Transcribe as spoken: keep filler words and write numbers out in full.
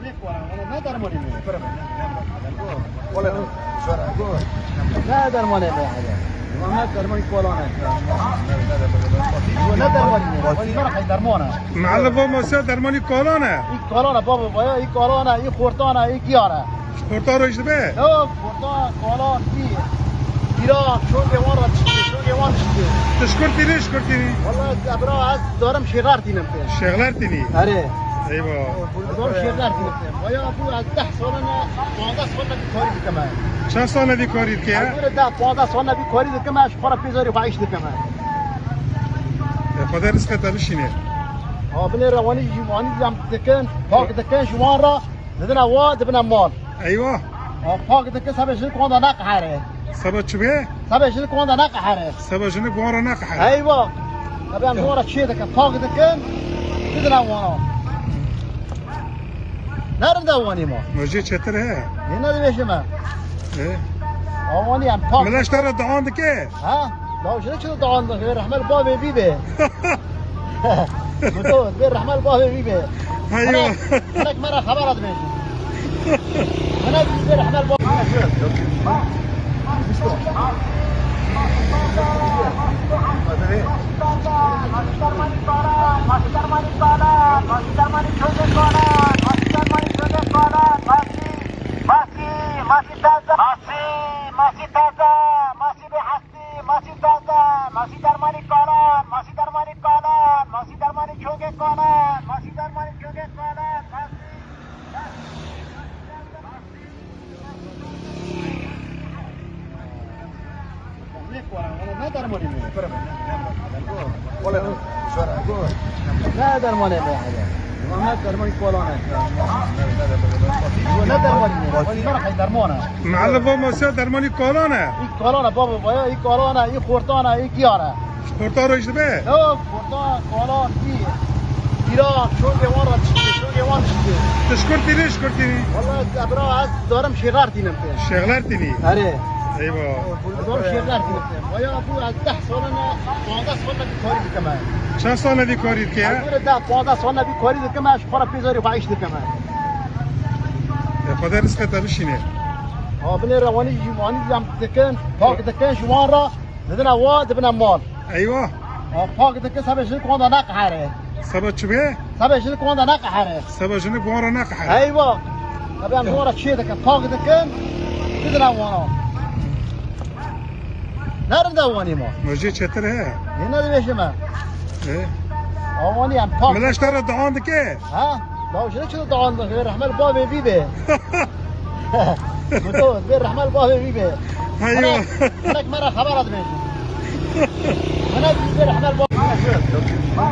Ne dermanê me? Ne dermanê me? Ne dermanê kolan e. Ne dermanê me? Wala her derman e. Mala va masiya dermanî kolan e. Î kolan e baba, vaya î kolan e, î xortan e, î giyan e. Xortan roj dibe? Yo, xortan, kolan, î. Giran, şongê wan re çi, şongê wan çi. Tu şkur tînî, şkur tînî? Wala ez ebra ez darim şêxer tînim pê. Şêxer tînî? Erê. Eyvah. Zor şêxer tînim pê. Vaya bû ez deh sal e, panzdeh sal e vî karî dikim e. Çend sal e vî karî dike? Ez bû deh panzdeh sal e vî karî dikim e, ji xwe re pê zarê xwe îş dikim e. E, Xwedê rizqê te bişîne. Ha, binê re wanî jî, wanî jî em dikin, pak dikin ji wan re, didine wa, dibine mal. Eywa. Ha, pak dikin, sebê jin konda neqehere. Seba çi be? Sebê jin konda neqehere. Seba jin konda neqehere. Eywa. Sebê em ji wan re çê dikin, pak dikin, didine wana. Nerede wanî ma? Mojê çetir he. Ne, ne dibêjime? E? Awanî em pak. Mila ji te re dian dike? Ha? Law jine çi dian dike? Rehme li bavê vî be. Min got, bê rehme li bavê vî be. Heyo. Hinek, hinek me re xebera dibêjin. Hinek bê rehme li bavê vî be. Masî, masî taze, masî, masî taze, masî bê hestî, masî taze, masî dermanî kalan, masî dermanî kalan, masî dermanî çogê kalan, masî dermanî çogê kalan, masî. Ne dermanê me? Ne dermanê me? Ne dermanê me? Wala her derman e. Mala va masiya dermanî kolan e. Î kolan e baba, vaya î kolan e, î xortan e, î giyan e. Xortan roj dibe? Yo, xortan, kolan, î. Giran, şongê wan re çi, şongê wan çi. Tu şkur tînî, şkur tînî? Wala ez ebra ez darim şêxer tînim pê. Şêxer tînî? Erê. Eyvah. Zor şêxer tînim pê. Vaya bû ez deh sal e, panzdeh sal e vî karî dikim e. Çend sal e vî karî dike? Ez bû deh, panzdeh sal e vî karî dikim e, ji xwe re pê zarê xwe îş dikim e. E, Xwedê rizqê te bişîne. Ha, binê re wanî jî, wanî jî em dikin, pak dikin ji wan re, didine wa, dibine mal. Eywa. Ha, pak dikin, sebê jin konda neqehere. Seba çi be? Sebê jin konda neqehere. Seba jin konda neqehere. Eywa. Sebê em ji wan re çê dikin, pak dikin, didine wana. Nerede wanî ma? Mojê çetir he. Ne, ne dibêjime? E? Awanî em pak. Mila ji te re dian dike? Ha? Law jine çi dian dike? Rehme li bavê vî be. Min got, bê rehme li bavê vî be. Heyo. Hinek, hinek me re xebera dibêjin. Hinek bê rehme li bavê vî be.